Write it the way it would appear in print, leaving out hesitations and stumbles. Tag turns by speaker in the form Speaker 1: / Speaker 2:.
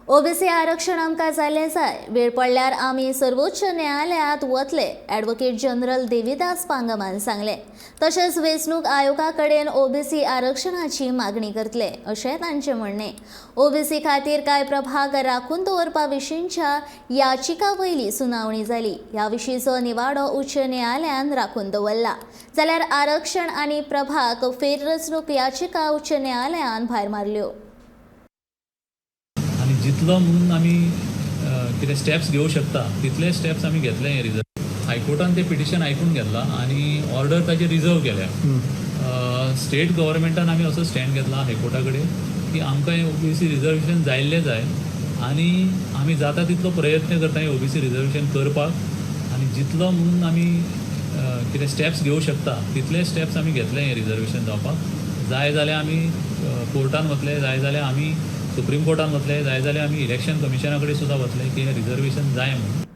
Speaker 1: OBC आरक्षण आमकां जाल्लें जाय. वेळ पडल्यार आमी सर्वोच्च न्यायालयांत वतले, ॲडव्होकेट जनरल देविदास पांगमान सांगलें. तशेंच वेंचणूक आयोगा कडेन ओबीसी आरक्षणाची मागणी करतले, अशें तांचें म्हणणें. ओबीसी खातीर कांय प्रभाग राखून दवरपा विशींच्या याचिका वयली सुनावणी जाली. ह्या विशींचो निवाडो उच्च न्यायालयान राखून दवरला, जाल्यार आरक्षण आनी प्रभाग फेररचणूक याचिका उच्च न्यायालयान भायर मारल्यो.
Speaker 2: आनी जितलो म्हणून आमी कितें स्टेप्स घेवं शकता, तितले स्टेप्स आमी घेतले. हे रिजर्व हायकोर्टान ते पिटिशन आयकून घेतला आनी ऑर्डर ताचेर रिजर्व केल्या. स्टेट गव्हर्मेंटान आमी असो स्टँड घेतला हायकोर्टा कडेन की आमकां हें ओबीसी रिजर्वेशन जायल्लें जाय आनी आमी जाता तितलो प्रयत्न करता हें ओबीसी रिजर्वेशन करपाक. आनी जितलो म्हणून आमी कितें स्टेप्स घेवं शकता, तितले स्टेप्स आमी घेतले. हें रिजर्वेशन जावपाक जाय जाल्यार आमी कोर्टान वतले, जाय जाल्यार आमी सुप्रीम कोर्टान वतले, जाय जाल्यार आमी इलेक्शन कमिशना कडेन सुद्दां वतले की हें रिजर्वेशन जाय म्हणून.